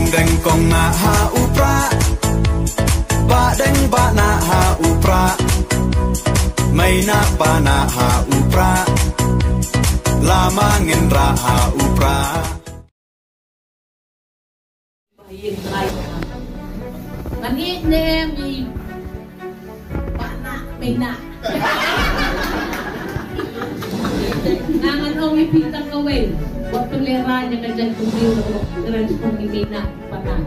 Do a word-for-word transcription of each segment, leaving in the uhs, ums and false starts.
Deng kong na ha u pra. Ba deng ba na ha u pra. Mei na pa na ha u pra. Lama ngin ra ha u pra. Ngan ïeit ne em i Bah Nah, Mei Nah. Nga ngan ong ïa phi tang kawei. Wat pynlehrain ïa ka jaitbynriew da kaba kren sha i Mei Nah, Bah Nah.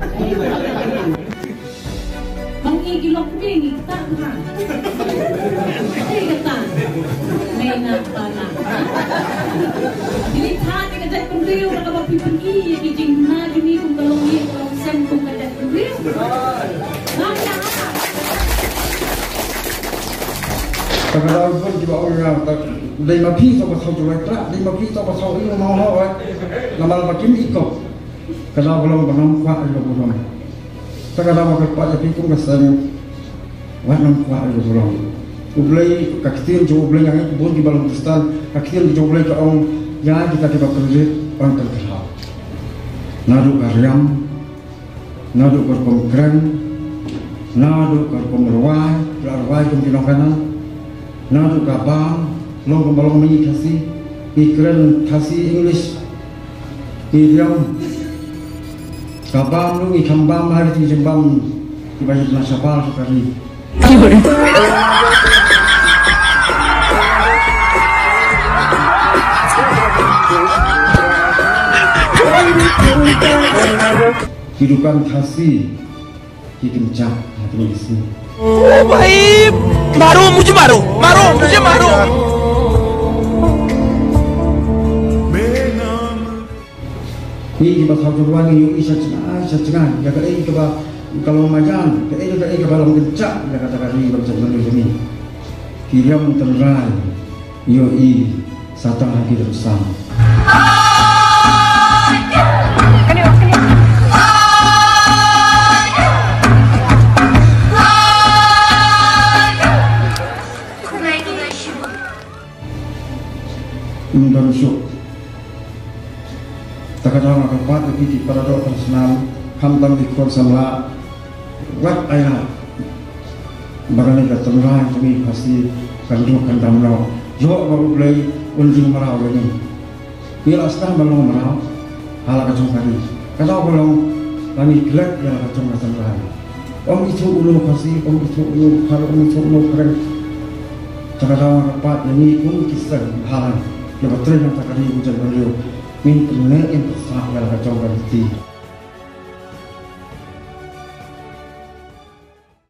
Ba ngi ki lok kmie ngi ktah bha. Te kata. Mei Nah Bah Nah. Phi leit thad ïa ka jaitbynriew da kaba phi pyni ïa ki jingma jong ngi kum ka longïing ka longsem kum ka jaitbynriew. Bha ïa. Ka daw bun kiba ong ïa nga, dei ma phi to ba thaw juroi pra, dei ma phi to ba thaw ïing ma ho. Namar ba kim ikop. Ka daw ka long ba ngam kwah ïa ka burom. Te ka daw ka kyrpad ïa phi kum ka seng, wat nang kwah ïa ka burom. U Blei, ka ktien jong U Blei, nga ngeit bun kiba long Khristan, ka ktien jong U Blei ka ong ïa kita kiba kynrit, yn kynthah. Naduh ka riam, naduh ka rukom kren, naduh ka rukom rwai, la rwai kum ki nongkynnoh, naduh ka bam, long kumba long ma ngi Khasi, ngi kren Khasi English, ngi riam. Ka bam ruh ngi kham bam ha ki jingbam kiba ïeit na shabar sha ka ri. Ki dukan Khasi ki kynjah ha kine ki sngi. ओ भाई, मारो, मुझे मारो, मारो, मुझे मारो। Ngi kiba thaw juroi ngi ïohi sha jngai sha jngai ïa kaei kaba ka long majan, kaei kaei kaba long kynjah ïa kata ka ri bad ka jaitbynriew jong ngi. Ki riam tynrai ïohi sa tang ha ki riam sam. Ym don shuh. Te ka daw nga kyrpad ïa phi ki para doh para snam, khamtam ki khun samla, wat ailad ba kane ka tynrai jong ngi Khasi kan duh kan dam noh. Ïoh ba U Blei un jingmraw ïa ngi. Ngi la sdang ban long mraw ha la ka jong ka ri. Ka daw ka long ba ngi klet ïa la ka jong ka tynrai. Ym ithuh uno u Khasi, ym ithuh uno u Khar, ym ithuh uno u Karen. Te ka daw nga kyrpad ïa ngi kum ki seng bhalang kiba trei na kata ka ri bad ka jaitbynriew, ngin pynneh ngin pynsah ïa la ka jong ka lynti.